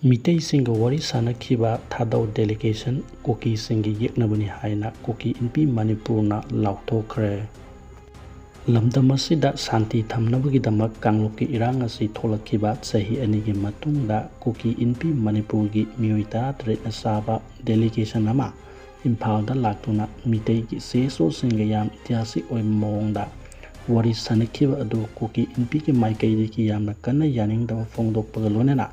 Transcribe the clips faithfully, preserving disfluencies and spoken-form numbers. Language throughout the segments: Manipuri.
ꯃꯤꯇꯩꯁꯤꯡꯒ ꯋꯥꯔꯤ ꯁꯥꯅꯈꯤꯕ ꯊꯥꯗꯧ delegation ꯀꯨꯀꯤꯁꯤꯡꯒꯤ ꯌꯦꯛꯅꯕꯅꯤ ꯍꯥꯏꯅ ꯀꯨꯀꯤ ꯏꯟꯄꯤ ꯃꯅꯤꯄꯨꯔꯅ ꯂꯥꯎꯊꯣꯛꯈ꯭ꯔꯦ꯫ ꯂꯝꯗꯝ ꯑꯁꯤꯗ ꯁꯥꯟꯇꯤ ꯊꯝꯅꯕꯒꯤꯗꯃꯛ ꯀꯥꯡꯂꯨꯞꯀꯤ ꯏꯔꯥꯡ ꯑꯁꯤ ꯊꯣꯛꯂꯛꯈꯤꯕ ꯆꯍꯤ ꯑꯅꯤꯒꯤ ꯃꯇꯨꯡꯗ ꯀꯨꯀꯤ ꯏꯟꯄꯤ ꯃꯅꯤꯄꯨꯔꯒꯤ ꯃꯤꯑꯣꯏ ꯇꯔꯥꯇꯔꯦꯠꯅ ꯆꯥꯕ delegation ꯑꯃ ꯏꯝꯐꯥꯜꯗ ꯂꯥꯛꯇꯨꯅ ꯃꯤꯇꯩꯒꯤ C S O ꯁꯤꯡꯒ ꯌꯥꯝ ꯏꯇꯤꯍꯥꯁꯤꯛ ꯑꯣꯏꯕ ꯃꯑꯣꯡꯗ ꯋꯥꯔꯤ ꯁꯥꯅꯈꯤꯕ ꯑꯗꯨ ꯀꯨꯀꯤ ꯏꯟꯄꯤꯒꯤ ꯃꯥꯏꯀꯩꯗꯒꯤ ꯌꯥꯝꯅ ꯀꯟꯅ ꯌꯥꯅꯤꯡꯗꯕ ꯐꯣꯡꯗꯣꯛꯄꯒ ꯂꯣꯏꯅꯅ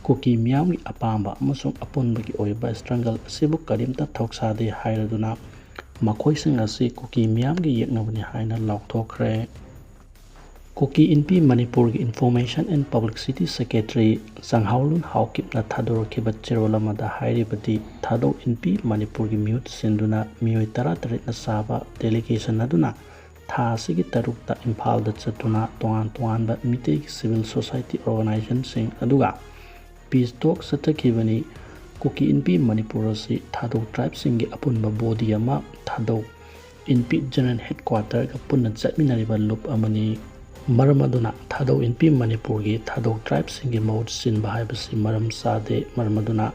ꯀꯨꯀꯤ ꯃꯤꯌꯥꯝꯒꯤ ꯑꯄꯥꯝꯕ ꯑꯃꯁꯨꯡ ꯑꯄꯨꯟꯕꯒꯤ ꯑꯣꯏꯕ struggle ꯑꯁꯤꯕꯨ ꯀꯔꯤꯝꯇ ꯊꯧꯁꯥꯗꯦ ꯍꯥꯏꯔꯗꯨꯅ ꯃꯈꯣꯏꯁꯤꯡ ꯑꯁꯤ ꯀꯨꯀꯤ ꯃꯤꯌꯥꯝꯒꯤ ꯌꯦꯛꯅꯕꯅꯤ ꯍꯥꯏꯅ ꯂꯥꯎꯊꯣꯛꯈ꯭ꯔꯦ꯫ ꯀꯨꯀꯤ ꯏꯟꯄꯤ ꯃꯅꯤꯄꯨꯔꯒꯤ Information and Publicity Secretary ꯆꯪꯍꯥꯎꯂꯨꯟ ꯍꯥꯎꯀꯤꯞꯅ ꯊꯥꯗꯣꯔꯛꯈꯤꯕ ꯆꯦꯔꯣꯜ ꯑꯃꯗ ꯍꯥꯏꯔꯤꯕꯗꯤ, ꯊꯥꯗꯧ ꯏꯟꯄꯤ ꯃꯅꯤꯄꯨꯔꯒꯤ ꯃꯤꯍꯨꯠ ꯁꯤꯟꯗꯨꯅ ꯃꯤꯑꯣꯏ ꯇꯔꯥꯇꯔꯦꯠꯅ ꯆꯥꯕ delegation ꯑꯗꯨꯅ ꯊꯥ ꯑꯁꯤꯒꯤ ꯇꯔꯨꯛꯇ ꯏꯝꯐꯥꯜꯗ ꯆꯠꯇꯨꯅ ꯇꯣꯉꯥꯟ ꯇꯣꯉꯥꯟꯕ ꯃꯤꯇꯩꯒꯤ civil society organizationꯁꯤꯡ ꯑꯗꯨꯒ peace talk ꯆꯠꯊꯈꯤꯕꯅꯤ꯫ ꯀꯨꯀꯤ ꯏꯟꯄꯤ ꯃꯅꯤꯄꯨꯔ ꯑꯁꯤ ꯊꯥꯗꯧ tribeꯁꯤꯡꯒꯤ ꯑꯄꯨꯟꯕ body ꯑꯃ, ꯊꯥꯗꯧ ꯏꯟꯄꯤ general headquarterꯒ ꯄꯨꯟꯅ ꯆꯠꯃꯤꯟꯅꯔꯤꯕ ꯂꯨꯞ ꯑꯃꯅꯤ꯫ ꯃꯔꯝ ꯑꯗꯨꯅ ꯊꯥꯗꯧ ꯏꯟꯄꯤ ꯃꯅꯤꯄꯨꯔꯒꯤ ꯊꯥꯗꯧ tribeꯁꯤꯡꯒꯤ ꯃꯍꯨꯠ ꯁꯤꯟꯕ ꯍꯥꯏꯕꯁꯤ ꯃꯔꯝ ꯆꯥꯗꯦ꯫ ꯃꯔꯝ ꯑꯗꯨꯅ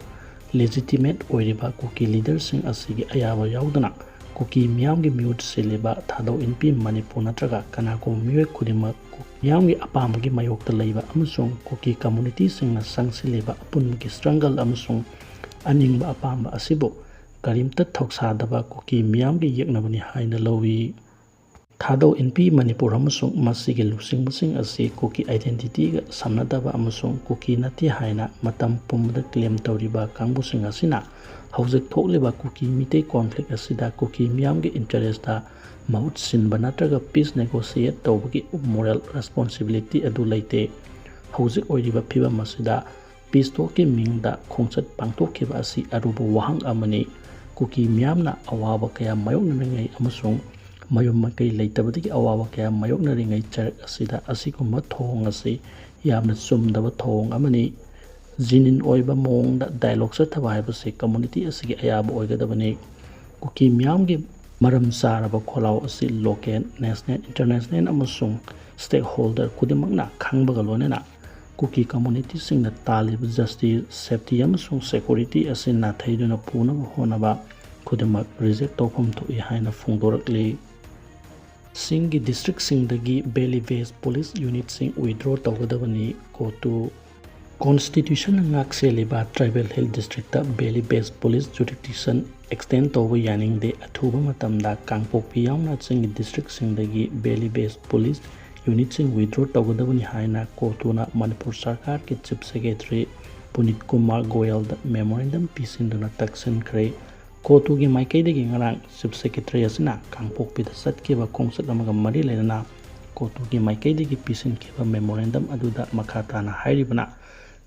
legitimate ꯑꯣꯏꯔꯤꯕ ꯀꯨꯀꯤ leaderꯁꯤꯡ ꯑꯁꯤꯒꯤ ꯑꯌꯥꯕ ꯌꯥꯎꯗꯅ ꯀꯨꯀꯤ ꯃꯤꯌꯥꯝꯒꯤ ꯃꯤꯍꯨꯠ ꯁꯤꯜꯂꯤꯕ ꯊꯥꯗꯧ ꯏꯟꯄꯤ ꯃꯅꯤꯄꯨꯔ ꯅꯠꯇ꯭ꯔꯒ ꯀꯅꯥꯒꯨꯝꯕ ꯃꯤꯑꯣꯏ ꯈꯨꯗꯤꯡꯃꯛ ꯀꯨꯀꯤ ꯃꯤꯌꯥꯝꯒꯤ ꯑꯄꯥꯝꯕꯒꯤ ꯃꯥꯌꯣꯛꯇ ꯂꯩꯕ ꯑꯃꯁꯨꯡ ꯀꯨꯀꯤ communityꯁꯤꯡꯅ ꯆꯪꯁꯤꯜꯂꯤꯕ ꯑꯄꯨꯟꯕꯒꯤ struggle ꯑꯃꯁꯨꯡ ꯑꯅꯤꯡꯕ ꯑꯄꯥꯝꯕ ꯑꯁꯤꯕꯨ ꯀꯔꯤꯝꯇ ꯊꯧꯁꯥꯗꯕ ꯀꯨꯀꯤ ꯃꯤꯌꯥꯝꯒꯤ ꯌꯦꯛꯅꯕꯅꯤ ꯍꯥꯏꯅ ꯂꯧꯏ꯫ ꯊꯥꯗꯧ ꯏꯟꯄꯤ ꯃꯅꯤꯄꯨꯔ ꯑꯃꯁꯨꯡ ꯃꯁꯤꯒꯤ ꯂꯨꯆꯤꯡꯕꯁꯤꯡ ꯑꯁꯤ ꯀꯨꯀꯤ identityꯒ ꯁꯝꯅꯗꯕ ꯑꯃꯁꯨꯡ ꯀꯨꯀꯤ ꯅꯠꯇꯦ ꯍꯥꯏꯅ ꯃꯇꯝ ꯄꯨꯝꯕꯗ claim ꯇꯧꯔꯤꯕ ꯀꯥꯡꯕꯨꯁꯤꯡ ꯑꯁꯤꯅ ꯍꯧꯖꯤꯛ ꯊꯣꯛꯂꯤꯕ ꯀꯨꯀꯤ ꯃꯤꯇꯩ conflict ꯑꯁꯤꯗ ꯀꯨꯀꯤ ꯃꯤꯌꯥꯝꯒꯤ interestꯇ ꯃꯍꯨꯠ ꯁꯤꯟꯕ ꯅꯠꯇ꯭ꯔꯒ peace negotiate ꯇꯧꯕꯒꯤ moral responsibility ꯑꯗꯨ ꯂꯩꯇꯦ꯫ ꯍꯧꯖꯤꯛ ꯑꯣꯏꯔꯤꯕ ꯐꯤꯕꯝ ꯑꯁꯤꯗ peace talkꯀꯤ ꯃꯤꯡꯗ ꯈꯣꯡꯆꯠ ꯄꯥꯡꯊꯣꯛꯈꯤꯕ ꯑꯁꯤ ꯑꯔꯨꯕ ꯋꯥꯍꯪ ꯑꯃꯅꯤ꯫ ꯀꯨꯀꯤ ꯃꯤꯌꯥꯝꯅ ꯑꯋꯥꯕ ꯀꯌꯥ ꯃꯥꯌꯣꯛꯅꯔꯤꯉꯩ ꯑꯃꯁꯨꯡ ꯃꯌꯨꯝ ꯃꯀꯩ ꯂꯩꯇꯕꯗꯒꯤ ꯑꯋꯥꯕ ꯀꯌꯥ ꯃꯥꯌꯣꯛꯅꯔꯤꯉꯩ ꯆꯔꯛ ꯑꯁꯤꯗ ꯑꯁꯤꯒꯨꯝꯕ ꯊꯧꯑꯣꯡ ꯑꯁꯤ ꯌꯥꯝꯅ ꯆꯨꯝꯗꯕ ꯊꯧꯑꯣꯡ ꯑꯃꯅꯤ꯫ Genuine ꯑꯣꯏꯕ ꯃꯑꯣꯡꯗ dialogue ꯆꯠꯊꯕ ꯍꯥꯏꯕꯁꯤ community ꯑꯁꯤꯒꯤ ꯑꯌꯥꯕ ꯑꯣꯏꯒꯗꯕꯅꯤ꯫ ꯀꯨꯀꯤ ꯃꯤꯌꯥꯝꯒꯤ ꯃꯔꯝ ꯆꯥꯔꯕ ꯈꯣꯜꯂꯥꯎ ꯑꯁꯤ local, national, international ꯑꯃꯁꯨꯡ stakeholder ꯈꯨꯗꯤꯡꯃꯛꯅ ꯈꯪꯕꯒ ꯂꯣꯏꯅꯅ ꯀꯨꯀꯤ ꯀꯝꯃꯨꯅꯤꯇꯤꯁꯤꯡꯅ ꯇꯥꯜꯂꯤꯕ ꯖꯁꯇꯤꯁ, ꯁꯦꯐꯇꯤ ꯑꯃꯁꯨꯡ ꯁꯦꯀ꯭ꯌꯨꯔꯤꯇꯤ ꯑꯁꯤ ꯅꯥꯊꯩꯗꯨꯅ ꯄꯨꯅꯕ ꯍꯣꯠꯅꯕ ꯈꯨꯗꯤꯡꯃꯛ ꯔꯤꯖꯦꯛ ꯇꯧꯐꯝ ꯊꯣꯛꯏ ꯍꯥꯏꯅ ꯐꯣꯡꯗꯣꯔꯛꯂꯤ꯫ ꯆꯤꯡꯒꯤ ꯗꯤꯁꯇ꯭ꯔꯤꯛꯁꯤꯡꯗꯒꯤ ꯚꯦꯂꯤ ꯕꯦꯁ ꯄꯨꯂꯤꯁ ꯌꯨꯅꯤꯠꯁꯤꯡ ꯋꯤꯗ꯭ꯔꯣ ꯇꯧꯒꯗꯕꯅꯤ꯫ ꯀꯣꯇꯨ꯫ ꯀꯣꯟꯁꯇꯤꯇ꯭ꯌꯨꯁꯟꯅ ꯉꯥꯛ ꯁꯦꯜꯂꯤꯕ ꯇ꯭ꯔꯥꯏꯕꯦꯜ ꯍꯤꯜ ꯗꯤꯁꯇ꯭ꯔꯤꯛꯇ ꯚꯦꯂꯤ ꯕꯦꯁ ꯄꯨꯂꯤꯁ ꯖꯨꯔꯤꯗꯤꯛꯁꯟ ꯑꯦꯛꯁꯇꯦꯟ ꯇꯧꯕ ꯌꯥꯅꯤꯡꯗꯦ꯫ ꯑꯊꯨꯕ ꯃꯇꯝꯗ ꯀꯥꯡꯄꯣꯛꯄꯤ ꯌꯥꯎꯅ ꯆꯤꯡꯒꯤ ꯗꯤꯁꯇ꯭ꯔꯤꯛꯁꯤꯡꯗꯒꯤ ꯚꯦꯂꯤ ꯕꯦꯁ ꯄꯨꯂꯤꯁ ꯌꯨꯅꯤꯠꯁꯤꯡ ꯋꯤꯗ꯭ꯔꯣ ꯇꯧꯒꯗꯕꯅꯤ ꯍꯥꯏꯅ ꯀꯣꯇꯨꯅ ꯃꯅꯤꯄꯨꯔ ꯁꯔꯀꯥꯔꯒꯤ ꯆꯤꯐ ꯁꯦꯀ꯭ꯔꯦꯇꯔꯤ ꯄꯨꯅꯤꯠ ꯀꯨꯃꯥꯔ ꯒꯣꯌꯜꯗ ꯃꯦꯃꯣꯔꯦꯟꯗꯝ ꯄꯤꯁꯤꯟꯗꯨꯅ ꯇꯛꯁꯤꯟꯈ꯭ꯔꯦ꯫ ꯀꯣꯇꯨꯒꯤ ꯃꯥꯏꯀꯩꯗꯒꯤ ꯉꯔꯥꯡ ꯆꯤꯐ ꯁꯦꯀ꯭ꯔꯦꯇꯔꯤ ꯑꯁꯤꯅ ꯀꯥꯡꯄꯣꯛꯄꯤꯗ ꯆꯠꯈꯤꯕ ꯈꯣꯡꯆꯠ ꯑꯃꯒ ꯃꯔꯤ ꯂꯩꯅꯅ ꯀꯣꯇꯨꯒꯤ ꯃꯥꯏꯀꯩꯗꯒꯤ ꯄꯤꯁꯤꯟꯈꯤꯕ ꯃꯦꯃꯣꯔꯦꯟꯗꯝ ꯑꯗꯨꯗ ꯃꯈꯥ ꯇꯥꯅ ꯍꯥꯏꯔꯤꯕꯅ,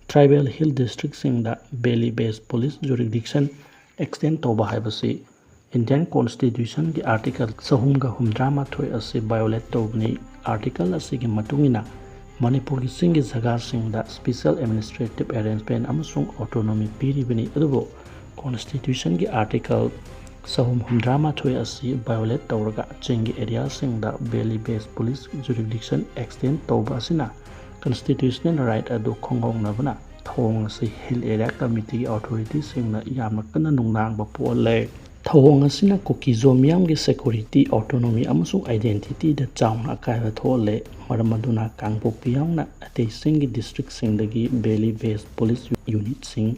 ꯇ꯭ꯔꯥꯏꯕꯦꯜ ꯍꯤꯜ ꯗꯤꯁꯇ꯭ꯔꯤꯛꯁꯤꯡꯗ ꯚꯦꯂꯤ ꯕꯦꯁ ꯄꯨꯂꯤꯁ ꯖꯨꯔꯤꯗꯤꯛꯁꯟ ꯑꯦꯛꯁꯇꯦꯟ ꯇꯧꯕ ꯍꯥꯏꯕꯁꯤ ꯏꯟꯗꯤꯌꯟ ꯀꯣꯟꯁꯇꯤꯇ꯭ꯌꯨꯁꯟꯒꯤ ꯑꯥꯔꯇꯤꯀꯜ ꯆꯍꯨꯝꯒ ꯍꯨꯝꯗ꯭ꯔꯥ ꯃꯥꯊꯣꯏ ꯑꯁꯤ ꯚꯥꯏꯑꯣꯂꯦꯠ ꯇꯧꯕꯅꯤ꯫ ꯑꯥꯔꯇꯤꯀꯜ ꯑꯁꯤꯒꯤ ꯃꯇꯨꯡ ꯏꯟꯅ ꯃꯅꯤꯄꯨꯔꯒꯤ ꯆꯤꯡꯒꯤ ꯖꯒꯥꯁꯤꯡꯗ ꯁ꯭ꯄꯦꯁꯤꯌꯦꯜ ꯑꯦꯗꯃꯤꯅꯤꯁꯇ꯭ꯔꯦꯇꯤꯚ ꯑꯦꯔꯦꯟꯖꯃꯦꯟ ꯑꯃꯁꯨꯡ ꯑꯣꯇꯣꯅꯣꯃꯤ ꯄꯤꯔꯤꯕꯅꯤ, ꯑꯗꯨꯕꯨ ꯀꯣꯟꯁꯇꯤꯇ꯭ꯌꯨꯁꯟꯒꯤ ꯑꯥꯔꯇꯤꯀꯜ ꯆꯍꯨꯝ ꯍꯨꯝꯗ꯭ꯔꯥ ꯃꯥꯊꯣꯏ ꯑꯁꯤ ꯚꯥꯏꯑꯣꯂꯦꯠ ꯇꯧꯔꯒ ꯆꯤꯡꯒꯤ ꯑꯦꯔꯤꯌꯥꯁꯤꯡꯗ ꯚꯦꯂꯤ ꯕꯦꯁ ꯄꯨꯂꯤꯁ ꯖꯨꯔꯤꯗꯤꯛꯁꯟ ꯑꯦꯛꯁꯇꯦꯟ ꯇꯧꯕ ꯑꯁꯤꯅ ꯀꯟꯁꯇꯤꯇ꯭ꯌꯨꯁꯅꯦꯜ ꯔꯥꯏꯠ ꯑꯗꯨ ꯈꯣꯡꯍꯧꯅꯕꯅ ꯊꯧꯑꯣꯡ ꯑꯁꯤ ꯍꯤꯜ ꯑꯦꯔꯤꯌꯥ ꯀꯃꯤꯇꯤꯒꯤ ꯑꯣꯊꯣꯔꯤꯇꯤꯁꯤꯡꯅ ꯌꯥꯝꯅ ꯀꯟꯅ ꯅꯨꯡꯅꯥꯡꯕ ꯄꯣꯛꯍꯜꯂꯦ꯫ ꯊꯧꯑꯣꯡ ꯑꯁꯤꯅ ꯀꯨꯀꯤꯖꯣ ꯃꯤꯌꯥꯝꯒꯤ ꯁꯦꯀ꯭ꯌꯨꯔꯤꯇꯤ, ꯑꯣꯇꯣꯅꯣꯃꯤ ꯑꯃꯁꯨꯡ ꯑꯥꯏꯗꯦꯟꯇꯤꯇꯤꯗ ꯆꯥꯎꯅ ꯑꯀꯥꯏꯕ ꯊꯣꯛꯍꯜꯂꯦ꯫ ꯃꯔꯝ ꯑꯗꯨꯅ ꯀꯥꯡꯄꯣꯛꯄꯤ ꯌꯥꯎꯅ ꯑꯇꯩ ꯆꯤꯡꯒꯤ ꯗꯤꯁꯇ꯭ꯔꯤꯛꯁꯤꯡꯗꯒꯤ ꯚꯦꯂꯤ ꯕꯦꯁ ꯄꯨꯂꯤꯁ ꯌꯨꯅꯤꯠꯁꯤꯡ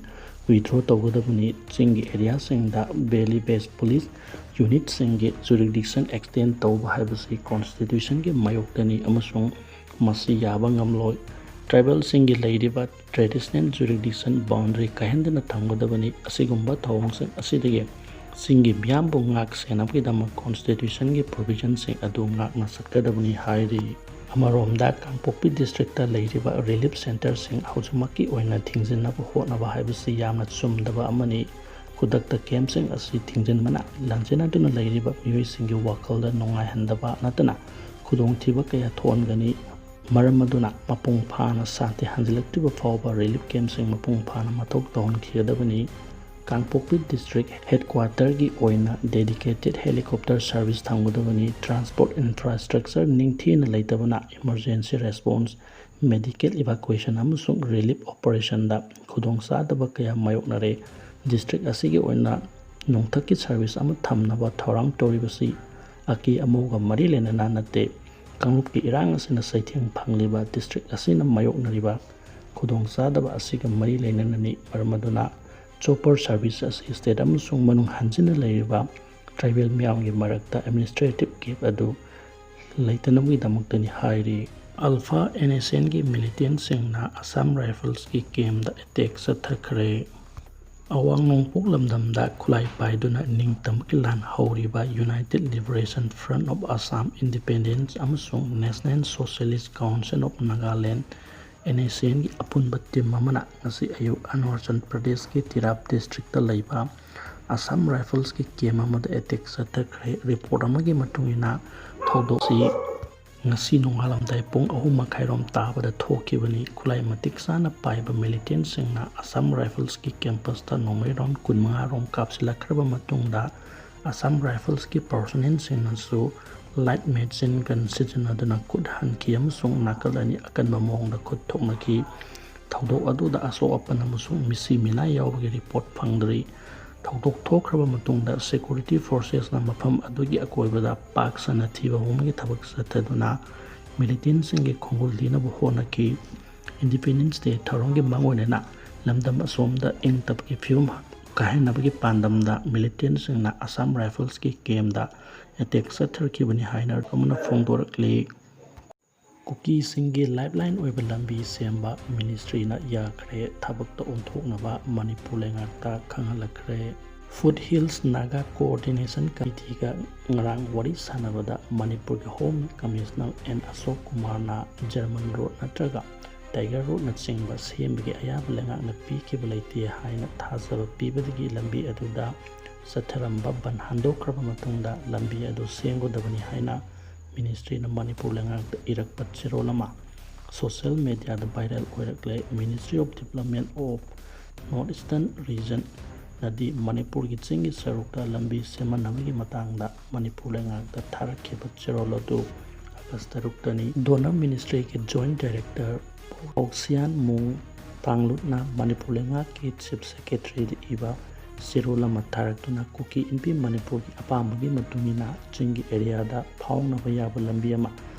ꯋꯤꯗ꯭ꯔꯣ ꯇꯧꯒꯗꯕꯅꯤ꯫ ꯆꯤꯡꯒꯤ ꯑꯦꯔꯤꯌꯥꯁꯤꯡꯗ ꯚꯦꯂꯤ ꯕꯦꯁ ꯄꯨꯂꯤꯁ ꯌꯨꯅꯤꯠꯁꯤꯡꯒꯤ ꯖꯨꯔꯤꯗꯤꯛꯁꯟ ꯑꯦꯛꯁꯇꯦꯟ ꯇꯧꯕ ꯍꯥꯏꯕꯁꯤ ꯀꯣꯟꯁꯇꯤꯇ꯭ꯌꯨꯁꯟꯒꯤ ꯃꯥꯌꯣꯛꯇꯅꯤ ꯑꯃꯁꯨꯡ ꯃꯁꯤ ꯌꯥꯕ ꯉꯝꯂꯣꯏ꯫ ꯇ꯭ꯔꯥꯏꯕꯦꯜꯁꯤꯡꯒꯤ ꯂꯩꯔꯤꯕ ꯇ꯭ꯔꯦꯗꯤꯁꯅꯦꯜ ꯖꯨꯔꯤꯗꯤꯛꯁꯟ ꯕꯥꯎꯟꯗꯔꯤ ꯀꯥꯏꯍꯟꯗꯅ ꯊꯝꯒꯗꯕꯅꯤ꯫ ꯑꯁꯤꯒꯨꯝꯕ ꯊꯧꯑꯣꯡꯁꯤꯡ ꯑꯁꯤꯗꯒꯤ ꯆꯤꯡꯒꯤ ꯃꯤꯌꯥꯝꯕꯨ ꯉꯥꯛ ꯁꯦꯟꯅꯕꯒꯤꯗꯃꯛ ꯀꯣꯟꯁꯇꯤꯇ꯭ꯌꯨꯁꯟꯒꯤ ꯄ꯭ꯔꯣꯚꯤꯖꯟꯁꯤꯡ ꯑꯗꯨ ꯉꯥꯛꯅ ꯆꯠꯀꯗꯕꯅꯤ ꯍꯥꯏꯔꯤ꯫ ꯑꯃꯔꯣꯝꯗ ꯀꯥꯡꯄꯣꯛꯄꯤ ꯗꯤꯁꯇ꯭ꯔꯤꯛꯇ ꯂꯩꯔꯤꯕ ꯔꯤꯂꯤꯐ ꯁꯦꯟꯇꯔꯁꯤꯡ ꯍꯧꯖꯤꯛꯃꯛꯀꯤ ꯑꯣꯏꯅ ꯊꯤꯡꯖꯤꯟꯅꯕ ꯍꯣꯠꯅꯕ ꯍꯥꯏꯕꯁꯤ ꯌꯥꯝꯅ ꯆꯨꯝꯗꯕ ꯑꯃꯅꯤ꯫ ꯈꯨꯗꯛꯇ ꯀꯦꯝꯞꯁꯤꯡ ꯑꯁꯤ ꯊꯤꯡꯖꯤꯟꯕꯅ ꯂꯥꯟꯖꯦꯟꯅꯗꯨꯅ ꯂꯩꯔꯤꯕ ꯃꯤꯑꯣꯏꯁꯤꯡꯒꯤ ꯋꯥꯈꯜꯗ ꯅꯨꯡꯉꯥꯏꯍꯟꯗꯕ ꯅꯠꯇꯅ ꯈꯨꯗꯣꯡꯊꯤꯕ ꯀꯌꯥ ꯊꯣꯛꯍꯟꯒꯅꯤ꯫ ꯃꯔꯝ ꯑꯗꯨꯅ ꯃꯄꯨꯡ ꯐꯥꯅ ꯁꯥꯟꯇꯤ ꯍꯟꯖꯤꯜꯂꯛꯇ꯭ꯔꯤꯕ ꯐꯥꯎꯕ ꯔꯤꯂꯤꯐ ꯀꯦꯝꯞꯁꯤꯡ ꯃꯄꯨꯡ ꯐꯥꯅ ꯃꯊꯧ ꯇꯧꯍꯟꯈꯤꯒꯗꯕꯅꯤ꯫ ꯀꯥꯡꯄꯣꯛꯄꯤ ꯗꯤꯁꯇ꯭ꯔꯤꯛ ꯍꯦꯗꯀ꯭ꯋꯥꯇꯔꯒꯤ ꯑꯣꯏꯅ dedicated helicopter service ꯊꯝꯒꯗꯕꯅꯤ꯫ Transport infrastructure ꯅꯤꯡꯊꯤꯅ ꯂꯩꯇꯕꯅ emergency response, medical evacuation ꯑꯃꯁꯨꯡ relief operationꯗ ꯈꯨꯗꯣꯡꯆꯥꯗꯕ ꯀꯌꯥ ꯃꯥꯌꯣꯛꯅꯔꯦ꯫ ꯗꯤꯁꯇ꯭ꯔꯤꯛ ꯑꯁꯤꯒꯤ ꯑꯣꯏꯅ ꯅꯣꯡꯊꯛꯀꯤ service ꯑꯃ ꯊꯝꯅꯕ ꯊꯧꯔꯥꯡ ꯇꯧꯔꯤꯕꯁꯤ ꯑꯀꯤ ꯑꯃꯧꯒ ꯃꯔꯤ ꯂꯩꯅꯅ ꯅꯠꯇꯦ꯫ ꯀꯥꯡꯂꯨꯞꯀꯤ ꯏꯔꯥꯡ ꯑꯁꯤꯅ ꯆꯩꯊꯦꯡ ꯐꯪꯂꯤꯕ ꯗꯤꯁꯇ꯭ꯔꯤꯛ ꯑꯁꯤꯅ ꯃꯥꯌꯣꯛꯅꯔꯤꯕ ꯈꯨꯗꯣꯡꯆꯥꯗꯕ ꯑꯁꯤꯒ ꯃꯔꯤ ꯂꯩꯅꯅꯅꯤ꯫ ꯃꯔꯝ ꯑꯗꯨꯅ chopper service ꯑꯁꯤ state ꯑꯃꯁꯨꯡ ꯃꯅꯨꯡ ꯍꯟꯖꯤꯟꯅ ꯂꯩꯔꯤꯕ tribal ꯃꯤꯌꯥꯝꯒꯤ ꯃꯔꯛꯇ administrative gap ꯑꯗꯨ ꯂꯩꯇꯅꯕꯒꯤꯗꯃꯛꯇꯅꯤ ꯍꯥꯏꯔꯤ꯫ Alpha NSCNꯒꯤ militantꯁꯤꯡꯅ Assam Riflesꯀꯤ campꯇ attack ꯆꯠꯊꯈ꯭ꯔꯦ꯫ ꯑꯋꯥꯡ ꯅꯣꯡꯄꯣꯛ ꯂꯝꯗꯝꯗ ꯈꯨꯠꯂꯥꯏ ꯄꯥꯏꯗꯨꯅ ꯅꯤꯡꯇꯝꯕꯒꯤ ꯂꯥꯟ ꯍꯧꯔꯤꯕ United Liberation Front of Assam, Independence ꯑꯃꯁꯨꯡ National Socialist Council of Nagaland, NSCNꯒꯤ ꯑꯄꯨꯟꯕ team ꯑꯃꯅ ꯉꯁꯤ ꯑꯌꯨꯛ ꯑꯔꯨꯅꯥꯆꯜ ꯄ꯭ꯔꯗꯦꯁꯀꯤ ꯇꯤꯔꯥꯞ districtꯇ ꯂꯩꯕ Assam Riflesꯀꯤ camp ꯑꯃꯗ attack ꯆꯠꯊꯈ꯭ꯔꯦ꯫ Report ꯑꯃꯒꯤ ꯃꯇꯨꯡ ꯏꯟꯅ, ꯊꯧꯗꯣꯛꯁꯤ ꯉꯁꯤ ꯅꯣꯡꯉꯥꯜꯂꯝꯗꯥꯏ ꯄꯨꯡ ꯑꯍꯨꯝ ꯃꯈꯥꯏꯔꯣꯝ ꯇꯥꯕꯗ ꯊꯣꯛꯈꯤꯕꯅꯤ꯫ ꯈꯨꯠꯂꯥꯏ ꯃꯇꯤꯛ ꯆꯥꯅ ꯄꯥꯏꯕ militantꯁꯤꯡꯅ Assam Riflesꯀꯤ campusꯇ ꯅꯣꯡꯃꯩ round ꯀꯨꯟꯃꯉꯥ ꯔꯣꯝ ꯀꯥꯞꯁꯤꯜꯂꯛꯈ꯭ꯔꯕ ꯃꯇꯨꯡꯗ, Assam Riflesꯀꯤ personnelꯁꯤꯡꯅꯁꯨ light machine gun ꯁꯤꯖꯤꯟꯅꯗꯨꯅ ꯈꯨꯠ ꯍꯟꯈꯤ ꯑꯃꯁꯨꯡ ꯅꯥꯀꯜ ꯑꯅꯤ ꯑꯀꯟꯕ ꯃꯑꯣꯡꯗ ꯈꯨꯠ ꯊꯣꯛꯅꯈꯤ꯫ ꯊꯧꯗꯣꯛ ꯑꯗꯨꯗ ꯑꯁꯣꯛ ꯑꯄꯟ ꯑꯃꯁꯨꯡ ꯃꯤꯁꯤ ꯃꯤꯅꯥꯏ ꯌꯥꯎꯕꯒꯤ report ꯐꯪꯗ꯭ꯔꯤ꯫ ꯊꯧꯗꯣꯛ ꯊꯣꯛꯈ꯭ꯔꯕ ꯃꯇꯨꯡꯗ security forcesꯅ ꯃꯐꯝ ꯑꯗꯨꯒꯤ ꯑꯀꯣꯏꯕꯗ ꯄꯥꯛ ꯁꯟꯅ ꯊꯤꯕ ꯍꯨꯝꯕꯒꯤ ꯊꯕꯛ ꯆꯠꯊꯗꯨꯅ militantꯁꯤꯡꯒꯤ ꯈꯣꯡꯒꯨꯜ ꯊꯤꯅꯕ ꯍꯣꯠꯅꯈꯤ꯫ Independence Day ꯊꯧꯔꯝꯒꯤ ꯃꯥꯡꯑꯣꯏꯅꯅ ꯂꯝꯗꯝ ꯑꯁꯣꯝꯗ ꯏꯪ ꯇꯞꯀꯤ ꯐꯤꯕꯝ ꯀꯥꯏꯍꯟꯅꯕꯒꯤ ꯄꯥꯟꯗꯝꯗ militantꯁꯤꯡꯅ Assam Riflesꯀꯤ campꯇ attack ꯆꯠꯊꯔꯛꯈꯤꯕꯅꯤ ꯍꯥꯏꯅ ꯑꯃꯅ ꯐꯣꯡꯗꯣꯔꯛꯂꯤ꯫ ꯀꯨꯀꯤꯁꯤꯡꯒꯤ lifeline ꯑꯣꯏꯕ ꯂꯝꯕꯤ ꯁꯦꯝꯕ ministryꯅ ꯌꯥꯈ꯭ꯔꯦ꯫ ꯊꯕꯛꯇ ꯑꯣꯟꯊꯣꯛꯅꯕ ꯃꯅꯤꯄꯨꯔ ꯂꯩꯉꯥꯛꯇ ꯈꯪꯍꯜꯂꯛꯈ꯭ꯔꯦ꯫ Foothills Naga Coordination Committeeꯒ ꯉꯔꯥꯡ ꯋꯥꯔꯤ ꯁꯥꯟꯅꯕꯗ ꯃꯅꯤꯄꯨꯔꯒꯤ Home Commissioner ꯑꯦꯟ ꯑꯁꯣꯛ ꯀꯨꯃꯥꯔꯅ German road ꯅꯠꯇ꯭ꯔꯒ Tiger Roadꯅꯆꯤꯡꯕ ꯁꯦꯝꯕꯒꯤ ꯑꯌꯥꯕ ꯂꯩꯉꯥꯛꯅ ꯄꯤꯈꯤꯕ ꯂꯩꯇꯦ ꯍꯥꯏꯅ ꯊꯥꯖꯕ ꯄꯤꯕꯗꯒꯤ ꯂꯝꯕꯤ ꯑꯗꯨꯗ ꯆꯠꯊꯔꯝꯕ ꯕꯟ ꯍꯟꯗꯣꯛꯈ꯭ꯔꯕ ꯃꯇꯨꯡꯗ ꯂꯝꯕꯤ ꯑꯗꯨ ꯁꯦꯝꯒꯗꯕꯅꯤ ꯍꯥꯏꯅ ministryꯅ ꯃꯅꯤꯄꯨꯔ ꯂꯩꯉꯥꯛꯇ ꯏꯔꯛꯄ ꯆꯦꯔꯣꯜ ꯑꯃ social mediaꯗ viral ꯑꯣꯏꯔꯛꯂꯦ꯫ Ministry of Development of North Eastern Region ꯅꯗꯤ ꯃꯅꯤꯄꯨꯔꯒꯤ ꯆꯤꯡꯒꯤ ꯁꯔꯨꯛꯇ ꯂꯝꯕꯤ ꯁꯦꯝꯍꯟꯅꯕꯒꯤ ꯃꯇꯥꯡꯗ ꯃꯅꯤꯄꯨꯔ ꯂꯩꯉꯥꯛꯇ ꯊꯥꯔꯛꯈꯤꯕ ꯆꯦꯔꯣꯜ ꯑꯗꯨ ꯑꯥꯒꯁ ꯇꯔꯨꯛꯇꯅꯤ꯫ ꯗꯣꯅꯔ ꯃꯤꯅꯤꯁꯇ꯭ꯔꯤꯒꯤ ꯖꯣꯏꯟꯠ ꯗꯥꯏꯔꯦꯛꯇꯔ ꯐꯥꯎꯁꯤꯌꯥꯟ ꯃꯨꯡ ꯇꯥꯡꯂꯨꯞꯅ ꯃꯅꯤꯄꯨꯔ ꯂꯩꯉꯥꯛꯀꯤ ꯆꯤꯐ ꯁꯦꯀ꯭ꯔꯦꯇꯔꯤꯗ ꯏꯕ ꯆꯦꯔꯣꯜ ꯑꯃ ꯊꯥꯔꯛꯇꯨꯅ ꯀꯨꯀꯤ ꯏꯟꯄꯤ ꯃꯅꯤꯄꯨꯔꯒꯤ ꯑꯄꯥꯝꯕꯒꯤ ꯃꯇꯨꯡ ꯏꯟꯅ ꯆꯤꯡꯒꯤ ꯑꯦꯔꯤꯌꯥꯗ ꯐꯥꯎꯅꯕ ꯌꯥꯕ ꯂꯝꯕꯤ ꯑꯃ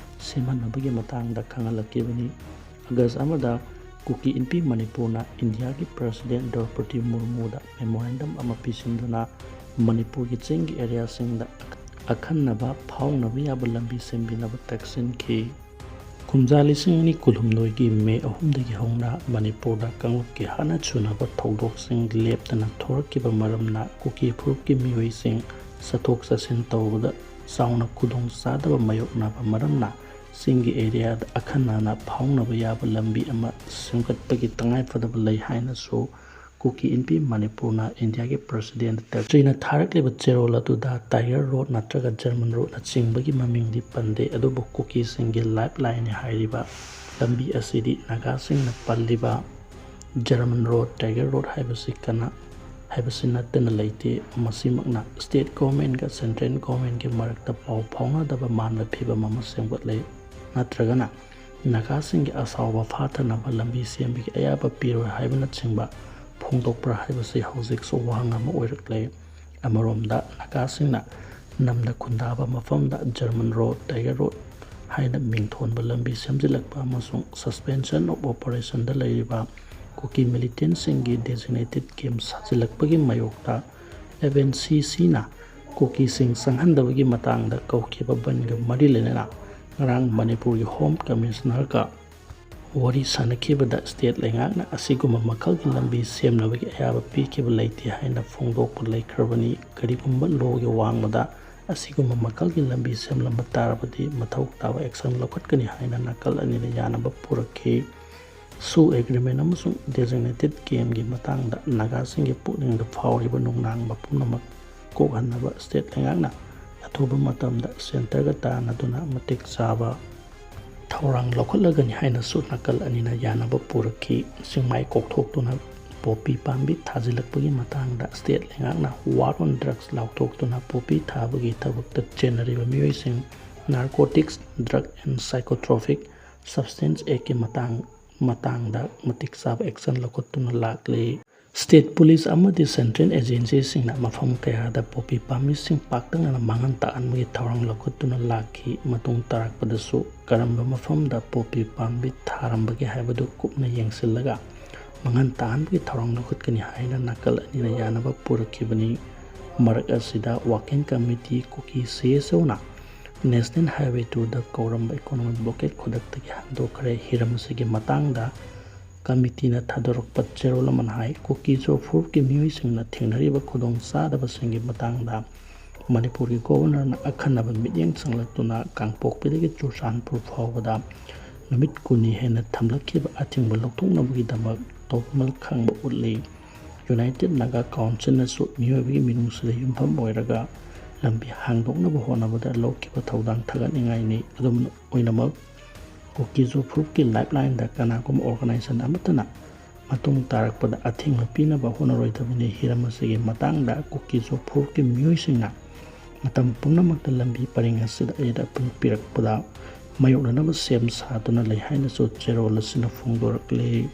ꯁꯦꯝꯍꯟꯅꯕꯒꯤ ꯃꯇꯥꯡꯗ ꯈꯪꯍꯜꯂꯛꯈꯤꯕꯅꯤ꯫ ꯑꯥꯒꯁ ꯑꯃꯗ ꯀꯨꯀꯤ ꯏꯟꯄꯤ ꯃꯅꯤꯄꯨꯔꯅ ꯏꯟꯗꯤꯌꯥꯒꯤ ꯄ꯭ꯔꯁꯤꯗꯦꯟ ꯗ꯭ꯔꯧꯄꯗꯤ ꯃꯨꯔꯃꯨꯗ ꯃꯦꯃꯣꯔꯦꯟꯗꯝ ꯑꯃ ꯄꯤꯁꯤꯟꯗꯨꯅ ꯃꯅꯤꯄꯨꯔꯒꯤ ꯆꯤꯡꯒꯤ ꯑꯦꯔꯤꯌꯥꯁꯤꯡꯗ ꯑꯈꯟꯅꯕ ꯐꯥꯎꯅꯕ ꯌꯥꯕ ꯂꯝꯕꯤ ꯁꯦꯝꯕꯤꯅꯕ ꯇꯛꯁꯤꯟꯈꯤ꯫ ꯀꯨꯝꯖꯥ ꯂꯤꯁꯤꯡ ꯑꯅꯤ ꯀꯨꯟꯍꯨꯝꯗꯣꯏꯒꯤ ꯃꯦ ꯑꯍꯨꯝꯗꯒꯤ ꯍꯧꯅ ꯃꯅꯤꯄꯨꯔꯗ ꯀꯥꯡꯂꯨꯞꯀꯤ ꯍꯥꯠꯅ ꯆꯨꯅꯕ ꯊꯧꯗꯣꯛꯁꯤꯡ ꯂꯦꯞꯇꯅ ꯊꯣꯔꯛꯈꯤꯕ ꯃꯔꯝꯅ ꯀꯨꯀꯤ ꯐꯨꯔꯨꯞꯀꯤ ꯃꯤꯑꯣꯏꯁꯤꯡ ꯆꯠꯊꯣꯛ ꯆꯠꯁꯤꯟ ꯇꯧꯕꯗ ꯆꯥꯎꯅ ꯈꯨꯗꯣꯡ ꯆꯥꯗꯕ ꯃꯥꯌꯣꯛꯅꯕ ꯃꯔꯝꯅ ꯆꯤꯡꯒꯤ ꯑꯦꯔꯤꯌꯥꯗ ꯑꯈꯟꯅꯅ ꯐꯥꯎꯅꯕ ꯌꯥꯕ ꯂꯝꯕꯤ ꯑꯃ ꯁꯦꯝꯒꯠꯄꯒꯤ ꯇꯉꯥꯏꯐꯗꯕ ꯂꯩ ꯍꯥꯏꯅꯁꯨ ꯀꯨꯀꯤ ꯏꯟꯄꯤ ꯃꯅꯤꯄꯨꯔꯅ ꯏꯟꯗꯤꯌꯥꯒꯤ ꯄ꯭ꯔꯁꯤꯗꯦꯟꯠ ꯁꯦꯀ꯭ꯔꯦꯇꯔꯤꯅ ꯊꯥꯔꯛꯂꯤꯕ ꯆꯦꯔꯣꯜ ꯑꯗꯨꯗ ꯇꯥꯏꯒꯔ ꯔꯣꯗ ꯅꯠꯇ꯭ꯔꯒ ꯖꯔꯃꯟ ꯔꯣꯗꯅꯆꯤꯡꯕꯒꯤ ꯃꯃꯤꯡꯗꯤ ꯄꯟꯗꯦ, ꯑꯗꯨꯕꯨ ꯀꯨꯀꯤꯁꯤꯡꯒꯤ ꯂꯥꯏꯐ ꯂꯥꯏꯟꯅꯤ ꯍꯥꯏꯔꯤꯕ ꯂꯝꯕꯤ ꯑꯁꯤꯗꯤ ꯅꯥꯒꯥꯁꯤꯡꯅ ꯄꯜꯂꯤꯕ ꯖꯔꯃꯟ ꯔꯣꯗ, ꯇꯥꯏꯒꯔ ꯔꯣꯗ ꯍꯥꯏꯕꯁꯤ ꯀꯅꯥ ꯍꯥꯏꯕꯁꯤ ꯅꯠꯇꯅ ꯂꯩꯇꯦ꯫ ꯃꯁꯤꯃꯛꯅ ꯁ꯭ꯇꯦꯠ ꯒꯣꯚꯔꯟꯃꯦꯟꯠꯒ ꯁꯦꯟꯇ꯭ꯔꯦꯜ ꯒꯣꯚꯔꯟꯃꯦꯟꯠꯒꯤ ꯃꯔꯛꯇ ꯄꯥꯎ ꯐꯥꯎꯅꯗꯕ ꯃꯥꯟꯕ ꯐꯤꯚꯝ ꯑꯃ ꯁꯦꯝꯒꯠꯂꯦ, ꯅꯠꯇ꯭ꯔꯒꯅ ꯅꯥꯒꯥꯁꯤꯡꯒꯤ ꯑꯁꯥꯎꯕ ꯐꯥꯊꯅꯕ ꯂꯝꯕꯤ ꯁꯦꯝꯕꯒꯤ ꯑꯌꯥꯕ ꯄꯤꯔꯣꯏ ꯍꯥꯏꯕꯅꯆꯤꯡꯕ ꯐꯣꯡꯗꯣꯛꯄ꯭ꯔꯥ ꯍꯥꯏꯕꯁꯤ ꯍꯧꯖꯤꯛꯁꯨ ꯋꯥꯍꯪ ꯑꯃ ꯑꯣꯏꯔꯛꯂꯦ꯫ ꯑꯃꯔꯣꯝꯗ ꯅꯥꯒꯥꯁꯤꯡꯅ ꯅꯝꯅ ꯈꯨꯟꯗꯥꯕ ꯃꯐꯝꯗ ꯖꯔꯃꯟ ꯔꯣꯗ, ꯇꯥꯏꯒꯔ ꯔꯣꯗ ꯍꯥꯏꯅ ꯃꯤꯡꯊꯣꯟꯕ ꯂꯝꯕꯤ ꯁꯦꯝꯖꯤꯜꯂꯛꯄ ꯑꯃꯁꯨꯡ suspension of operationꯗ ꯂꯩꯔꯤꯕ ꯀꯨꯀꯤ ꯃꯤꯂꯤꯇꯦꯟꯠꯁꯤꯡꯒꯤ ꯗꯦꯖꯤꯒꯅꯦꯇꯦꯗ ꯀꯦꯝꯞ ꯁꯥꯖꯤꯜꯂꯛꯄꯒꯤ ꯃꯥꯌꯣꯛꯇ ꯑꯦꯐ ꯑꯦꯟ ꯁꯤ ꯁꯤꯅ ꯀꯨꯀꯤꯁꯤꯡ ꯆꯪꯍꯟꯗꯕꯒꯤ ꯃꯇꯥꯡꯗ ꯀꯧꯈꯤꯕ ꯕꯟꯒ ꯃꯔꯤ ꯂꯩꯅꯅ ꯉꯔꯥꯡ ꯃꯅꯤꯄꯨꯔꯒꯤ ꯍꯣꯝ ꯀꯃꯤꯁꯅꯔꯒ ꯋꯥꯔꯤ ꯁꯥꯅꯈꯤꯕꯗ ꯁ꯭ꯇꯦꯠ ꯂꯩꯉꯥꯛꯅ ꯑꯁꯤꯒꯨꯝꯕ ꯃꯈꯜꯒꯤ ꯂꯝꯕꯤ ꯁꯦꯝꯅꯕꯒꯤ ꯑꯌꯥꯕ ꯄꯤꯈꯤꯕ ꯂꯩꯇꯦ ꯍꯥꯏꯅ ꯐꯣꯡꯗꯣꯛꯄ ꯂꯩꯈ꯭ꯔꯕꯅꯤ꯫ ꯀꯔꯤꯒꯨꯝꯕ ꯂꯣꯒꯤ ꯋꯥꯡꯃꯗ ꯑꯁꯤꯒꯨꯝꯕ ꯃꯈꯜꯒꯤ ꯂꯝꯕꯤ ꯁꯦꯝꯂꯝꯕ ꯇꯥꯔꯕꯗꯤ ꯃꯊꯧ ꯇꯥꯕ ꯑꯦꯛꯁꯟ ꯂꯧꯈꯠꯀꯅꯤ ꯍꯥꯏꯅ ꯅꯥꯀꯜ ꯑꯅꯤꯅ ꯌꯥꯅꯕ ꯄꯨꯔꯛꯈꯤ꯫ ꯁꯨ ꯑꯦꯒ꯭ꯔꯤꯃꯦꯟ ꯑꯃꯁꯨꯡ ꯗꯦꯖꯤꯒꯅꯦꯇꯦꯗ ꯀꯦꯝꯞꯀꯤ ꯃꯇꯥꯡꯗ ꯅꯥꯒꯥꯁꯤꯡꯒꯤ ꯄꯨꯛꯅꯤꯡꯗ ꯐꯥꯎꯔꯤꯕ ꯅꯨꯡꯅꯥꯡꯕ ꯄꯨꯝꯅꯃꯛ ꯀꯣꯛꯍꯟꯅꯕ ꯁ꯭ꯇꯦꯠ ꯂꯩꯉꯥꯛꯅ ꯑꯊꯨꯕ ꯃꯇꯝꯗ ꯁꯦꯟꯇꯔꯒ ꯇꯥꯟꯅꯗꯨꯅ ꯃꯇꯤꯛ ꯆꯥꯕ ꯊꯧꯔꯥꯡ ꯂꯧꯈꯠꯂꯒꯅꯤ ꯍꯥꯏꯅꯁꯨ ꯅꯥꯀꯜ ꯑꯅꯤꯅ ꯌꯥꯅꯕ ꯄꯨꯔꯛꯈꯤ꯫ ꯆꯤꯡꯃꯥꯏ ꯀꯣꯛꯊꯣꯛꯇꯨꯅ ꯄꯣꯄꯤ ꯄꯥꯝꯕꯤ ꯊꯥꯖꯤꯜꯂꯛꯄꯒꯤ ꯃꯇꯥꯡꯗ state ꯂꯩꯉꯥꯛꯅ War on Drugs ꯂꯥꯎꯊꯣꯛꯇꯨꯅ ꯄꯣꯄꯤ ꯊꯥꯕꯒꯤ ꯊꯕꯛꯇ ꯆꯦꯟꯅꯔꯤꯕ ꯃꯤꯑꯣꯏꯁꯤꯡ, narcotics, drug and psychotropic substance Act ꯀꯤ ꯃꯇꯥꯡ, ꯃꯇꯥꯡꯗ ꯃꯇꯤꯛ ꯆꯥꯕ action ꯂꯧꯈꯠꯇꯨꯅ ꯂꯥꯛꯂꯤ꯫ State police ꯑꯃꯗꯤ central agency ꯁꯤꯡꯅ ꯃꯐꯝ ꯀꯌꯥꯗ ꯄꯣꯄꯤ ꯄꯥꯝꯕꯤꯁꯤꯡ ꯄꯥꯛꯇꯛꯅꯅ ꯃꯥꯡꯍꯟ ꯇꯥꯛꯍꯟꯕꯒꯤ ꯊꯧꯔꯥꯡ ꯂꯧꯈꯠꯇꯨꯅ ꯂꯥꯛꯈꯤ꯫ ꯃꯇꯨꯡ ꯇꯥꯔꯛꯄꯗꯁꯨ ꯀꯔꯝꯕ ꯃꯐꯝꯗ ꯄꯣꯄꯤ ꯄꯥꯝꯕꯤ ꯊꯥꯔꯝꯕꯒꯦ ꯍꯥꯏꯕꯗꯨ ꯀꯨꯞꯅ ꯌꯦꯡꯁꯤꯜꯂꯒ ꯃꯥꯡꯍꯟ ꯇꯥꯛꯍꯟꯕꯒꯤ ꯊꯧꯔꯥꯡ ꯂꯧꯈꯠꯀꯅꯤ ꯍꯥꯏꯅ ꯅꯥꯀꯜ ꯑꯅꯤꯅ ꯌꯥꯅꯕ ꯄꯨꯔꯛꯈꯤꯕꯅꯤ꯫ ꯃꯔꯛ ꯑꯁꯤꯗ working committee ꯀꯨꯀꯤ C S O ꯅ National Highway two ꯗ ꯀꯧꯔꯝꯕ economic blockade ꯈꯨꯗꯛꯇꯒꯤ ꯍꯟꯗꯣꯛꯈ꯭ꯔꯦ꯫ ꯍꯤꯔꯝ ꯑꯁꯤꯒꯤ ꯃꯇꯥꯡꯗ committee ꯅ ꯊꯥꯗꯣꯔꯛꯄ ꯆꯦꯔꯣꯜ ꯑꯃꯅ ꯍꯥꯏ, ꯀꯨꯀꯤ-ꯖꯣ ꯐꯨꯔꯨꯞꯀꯤ ꯃꯤꯑꯣꯏꯁꯤꯡꯅ ꯊꯦꯡꯅꯔꯤꯕ ꯈꯨꯗꯣꯡꯆꯥꯗꯕꯁꯤꯡꯒꯤ ꯃꯇꯥꯡꯗ ꯃꯅꯤꯄꯨꯔꯒꯤ Governor ꯅ ꯑꯈꯟꯅꯕ ꯃꯤꯠꯌꯦꯡ ꯆꯪꯂꯛꯇꯨꯅ ꯀꯥꯡꯄꯣꯛꯄꯤꯗꯒꯤ ꯆꯨꯔꯆꯥꯟꯄꯨꯔ ꯐꯥꯎꯕꯗ ꯅꯨꯃꯤꯠ ꯀꯨꯟꯅꯤ ꯍꯦꯟꯅ ꯊꯝꯂꯛꯈꯤꯕ ꯑꯊꯤꯡꯕ ꯂꯧꯊꯣꯛꯅꯕꯒꯤꯗꯃꯛ ꯇꯧꯕꯃꯜ ꯈꯪꯕ ꯎꯠꯂꯤ꯫ United Naga Council ꯅꯁꯨ ꯃꯤꯑꯣꯏꯕꯒꯤ ꯃꯤꯅꯨꯡꯁꯤꯗ ꯌꯨꯝꯐꯝ ꯑꯣꯏꯔꯒ ꯂꯝꯕꯤ ꯍꯥꯡꯗꯣꯛꯅꯕ ꯍꯣꯠꯅꯕꯗ ꯂꯧꯈꯤꯕ ꯊꯧꯗꯥꯡ ꯊꯥꯒꯠꯅꯤꯡꯉꯥꯏꯅꯤ꯫ ꯑꯗꯨꯝ ꯑꯣꯏꯅꯃꯛ, ꯀꯨꯀꯤ-ꯖꯣ ꯐꯨꯔꯨꯞꯀꯤ lifeline ꯗ ꯀꯅꯥꯒꯨꯝꯕ organization ꯑꯃꯠꯇꯅ ꯃꯇꯨꯡ ꯇꯥꯔꯛꯄꯗ ꯑꯊꯤꯡꯕ ꯄꯤꯅꯕ ꯍꯣꯠꯅꯔꯣꯏꯗꯕꯅꯤ꯫ ꯍꯤꯔꯝ ꯑꯁꯤꯒꯤ ꯃꯇꯥꯡꯗ ꯀꯨꯀꯤ-ꯖꯣ ꯐꯨꯔꯨꯞꯀꯤ ꯃꯤꯑꯣꯏꯁꯤꯡꯅ ꯃꯇꯝ ꯄꯨꯝꯅꯃꯛꯇ ꯂꯝꯕꯤ ꯄꯔꯤꯡ ꯑꯁꯤꯗ ꯑꯌꯦꯠ ꯑꯄꯟ ꯄꯤꯔꯛꯄꯗ ꯃꯥꯌꯣꯛꯅꯅꯕ ꯁꯦꯝ ꯁꯥꯗꯨꯅ ꯂꯩ ꯍꯥꯏꯅꯁꯨ ꯆꯦꯔꯣꯜ ꯑꯁꯤꯅ ꯐꯣꯡꯗꯣꯔꯛꯂꯤ꯫